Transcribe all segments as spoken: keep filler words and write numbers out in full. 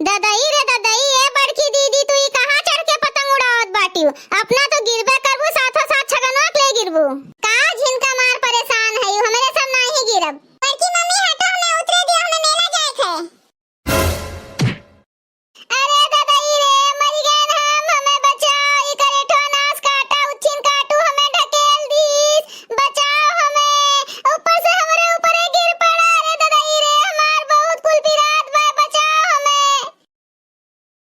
ददई रे ददई, ए बड़की दीदी, तू ई कहाँ चढ़ के पतंग उड़ावत बाटिउ? अपना तो गिरबे करबू, साथो साथ छगनवा के ले गिरबू। का झिनका मार परेशान है, हमरे सब नाही गिरब। बड़की मम्मी हटो, हमें उतरे दियो, हमें मेला जाए के है। अरे ददई रे, मर गए हम, हमें बचाओ, ई करेठो नास काटा, उच्छिन काटू, हमें ढकेल दीस, बचाओ हमें, ऊपर से हमरे ऊपर गिर पड़ा। अरे ददई रे, हमार बहुत कुल पिरात बा, बचाओ हमें।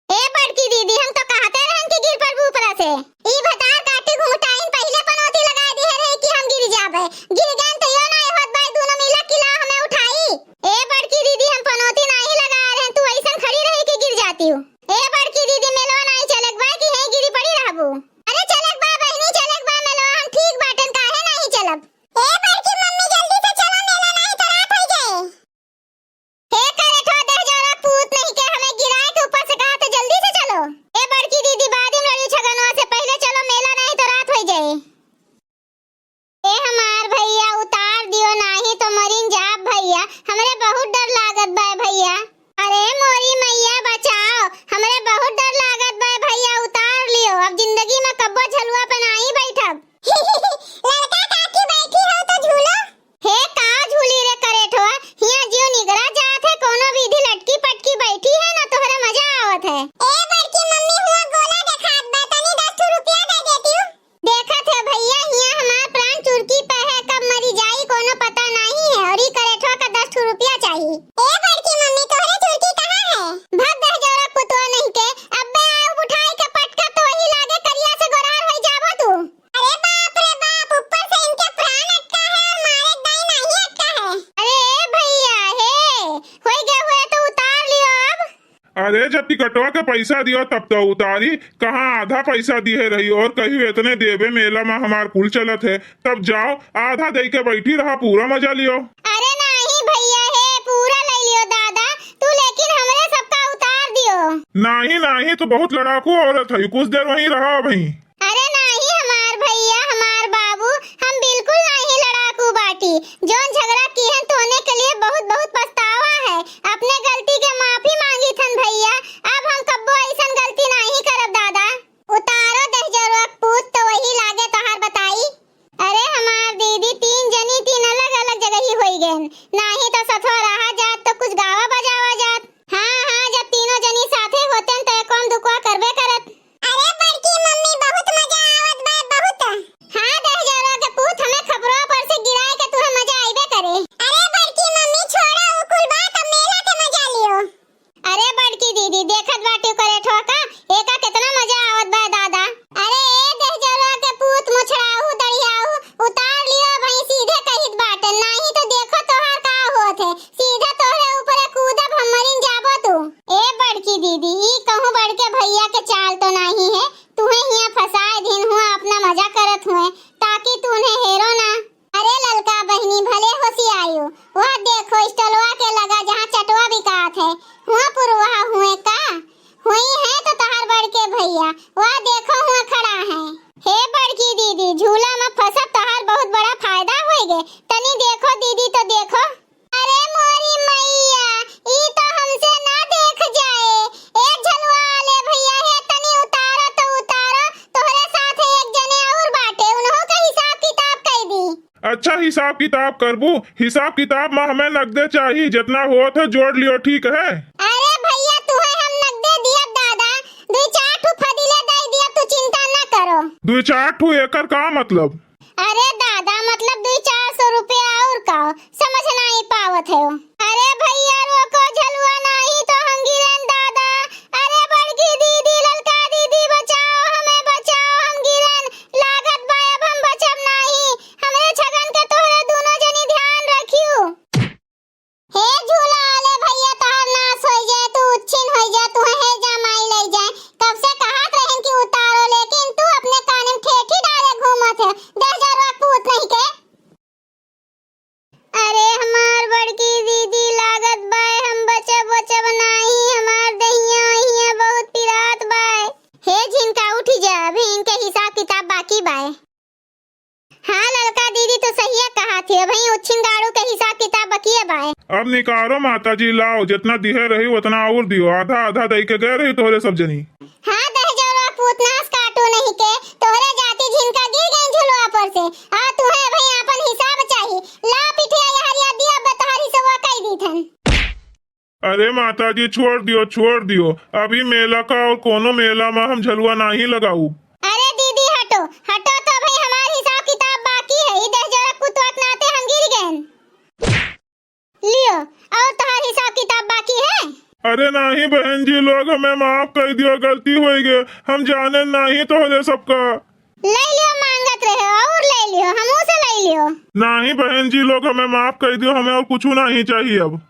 ए बड़की दीदी, हम तो कहते रहन कि गिर पड़बू ऊपरा से। ई भतार काटी घूंघटाइन पहिले पनौती लगाए दिहे रहे कि हम गिर जाबे। गिर गएन तो यो नाई होत बा, ई दूनो मिला किला हमें उठाई। ए बड़की दीदी, हम पनौती नाही लगाए रहन, तू ऐसन खड़ी रही कि गिर जातिउ। ए बड़की दीदी, मेलवा नाही चलेक बा कि यहीं गिरी पड़ी रहबू? अरे चलेक बा बहिनी, चलेक बा मेलवा, हम ठीक बाटेन, काहे नाही चलब? ए बड़की मम्मी, जल्दी से चलो, मेला नाही तो रात हो जाए। हे करेठो देह जोरक पूत नहीं के, हमें गिराए के ऊपर से कहा तो जल्दी से चलो। ए बड़की दीदी, बाद में लड़ियो छगनवा से, पहिले चलो मेला, नहीं तो रात होई जाए। ए हमार भैया, उतार दियो, नाही तो मरिन जाब भैया, हमरे बहुत डर लागत बा भैया। अरे मोरी मैया बचाओ, हमरे बहुत डर लागत बा भैया, उतार लियो, अब जिंदगी में कब्बो झलुआ पे नाही बैठब। ललका काकी बैठी हो तो झूलो। हे का झूली रे करेठवा, हिया जिउ निगरा जात है, कोनो विधि लटकी पटकी बैठी है ना, तोहरे मजा आवत है। ए बड़की मम्मी, हुआ गोला देखात बा, तनी दस ठो रुपया दे देतिउ। देखत है भैया, हिया हमार प्राण चुरकी पे है, कब मरी जाई कोनो पता नाही है, और ई करेठवा का दस ठो रुपया चाही। ए बड़की मम्मी, तोहरे चुरकी कहाँ है? भग दह जोरक पुतवा नहीं के, अब्बे आउ उठाई के पटका तो वही लागे करिया से गोरार होई जाबो तू। अरे बाप रे बाप, ऊपर से इनके प्राण अटका है और मारे दाई नाही अटका है। अरे ए भैया, हे, होई गए हुए तो उतार लियो अब। अरे जब टिकटवा के पैसा दियो तब तो उतारी, कहाँ आधा पैसा दिहे रही और कही इतने देबे, मेला में हमार कुल चलत है, तब जाओ आधा दे के बैठी रहा, पूरा मजा लियो। अरे नाही भैया हे, पूरा ले लियो दादा, तू लेकिन हमरे सबका उतार दियो। नाही नाही, तू बहुत लड़ाकू औरत है, कुछ देर वहीं रहा भाई। अरे नाही हमार भैया, हमार बाबू, हम बिल्कुल नाही लड़ाकू बाटी। जौन झगड़ा किहन तोने के लिए बहुत बहुत पछतावा है। अपने गलती के माफी मांगी थन भैया, अब हम कब्बो ऐसन गलती नाही करब दादा। उतारो दहजरुआ पूत तो वही लागे तोहार बताई। अरे हमार दीदी, तीन जनी तीन अलग अलग जगही होई गएन, नाही तो सथवा रहा जात तो कुछ गावा बजावा जात। हाँ हाँ, जब तीनों जनी साथे होतेन तो एक कौन दुखवा करबे करत। अरे बड़की मम्मी, बहुत मजा आवत बा, बहुत। हाँ, दहजरवा के पूत, हमें खपरवा पर से गिराए के तुहे मजा आइबे करे। अरे बड़की मम्मी, छोड़ो उ कुल बात, अब मेला के मजा लियो। अरे बड़की दीदी, देखत बाटी करेठवा का, एका केतना मजा आवत बा दादा। अरे ए दहजरवा के पूत, मुछड़ाहू, दढ़ियाहू, उतार लियो, अब सीधे कहित बाटे, नाही तो देखो तोहार का होत है, सीधा तोहरे ऊपर कूदब हम, मरिन जाबो तू। ए बड़की दीदी, ई कहूँ बड़के भैया के चाल तो नाही है, तुहे हियाँ फंसाए दिन हुआ अपना मजा करत हुए, ताकि तू उन्हें हेरो ना। अरे ललका बहिनी, भले होशियायु, वह देखो स्टॉलवा के लगा जहाँ चटवा बिकात है, हुआ पुरवा हुए का? हुई है तो तहार बड़के भैया, वह देखो हुआ खड़ा है। हे बड़की दीदी, झूला में फंसब तहार बहुत बड़ा फायदा होइगे, तनी देखो दीदी तो देखो। अरे मोरी मैया, ई तो हमसे ना देख जाए। ए झलुआ वाले भैया, हे तनी उतारो तो उतारो, तोहरे साथ एक जने और बाटे, उन्हों के हिसाब किताब कई दी। अच्छा हिसाब किताब करबू? हिसाब किताब में हमें नगदे चाही, जितना होत है जोड़ लियो, ठीक है? अरे भैया, तुहे हम नगदे दियब दादा, दुई चार ठू फदिले दे दियब, तू चिंता ना करो। दुई चार ठू एकर का मतलब? अरे दादा, मतलब दुई चार सौ रुपया और का, समझ नाही पावत है। अरे भैया रोको झलुआ, नाही तो हम गिरेन दादा। अरे बड़की दीदी, ललका दीदी, बचाओ, हमें बचाओ, हम गिरेन, लागत बा अब हम बचब नाही। हमरे छगन के तोहरे दूनो जनी ध्यान रखियो। हे झूला वाले भैया, तोहार नाश होई जाए, तू उच्छिन होई जाए, तू हे जा माई ले जाए। कब से कहत रहन कि उतारो, लेकिन तू अपने कान में ठेठी डाले घूमत है, दहजरवा पूत नहीं के। अरे हमार बड़की दीदी, लागत निकारो माता जी, लाओ, जितना दिहे रही उतना और दियो, आधा आधा दई के गए रही तोहरे सब जनी। हाँ, दहिजरवा पूत नास काटू नहीं के, तोहरे जाति झिनका गिर गई झुलवा पर से। आ तुहे भाई आपन हिसाब चाही, ला पिठिया यहरिया दिया, अब तोहार हिसवा कई दीथन। अरे माता जी, छोड़ दियो, छोड़ दियो, अभी मेला का और कोनो मेला में हम झलुआ नहीं लगाऊ। अरे दीदी हटो, हटो, तो भाई हमार हिसाब किताब बाकी है, ई दहिजरवा पूत नाते हम गिर गए। लियो, और तोहार हिसाब किताब बाकी है? अरे नाही बहन जी लोग, हमें माफ कर दियो, गलती हो गए, हम जाने नाही तोहरे सबका। ले लियो, मांगत रहे और ले लियो, हमहू से ले लियो। नाही बहन जी लोग, हमें माफ कर दियो, हमें और कुछ नहीं चाहिए अब।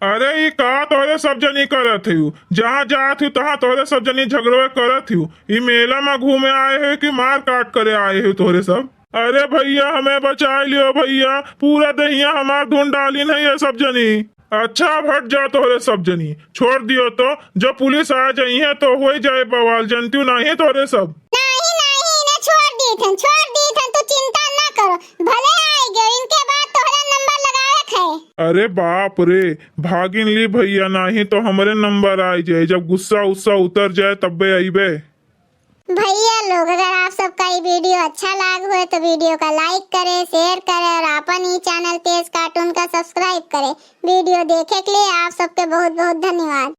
अरे ई का तोहरे सब जनी करत हियो, जहाँ जात हियो तहाँ तोहरे सब जनी झगड़वे करत हियो। ई मेला में घूमे आए हो कि मार काट करे आए हो तोहरे सब? अरे भैया, हमें बचाए लियो भैया, पूरा दहिया हमार धुन डालिन है ये सब जनी। अच्छा, अब हट जा तोहरे सब जनी, छोड़ दियो तो, जो पुलिस आ जाई है तो हो जाए बवाल, जनतियो नाही तोहरे सब। नाही, नाही, इन्हें छोड़ दी थन, छोड़ दी थन, तू चिंता ना करो, भले आए गयो, इनके बाद तोहरे नंबर लगावे है। अरे बाप रे, भागिन ली भैया, नाही तो हमरे नंबर आ जाए, जब गुस्सा उस्सा उतर जाए तब्बे अइबे। भैया लोग, अगर आप सबका ये वीडियो अच्छा लाग हुए तो वीडियो का like करे, share करे और आपन ई channel तेज cartoon का subscribe करे। वीडियो देखे के लिए आप सबके बहुत बहुत धन्यवाद।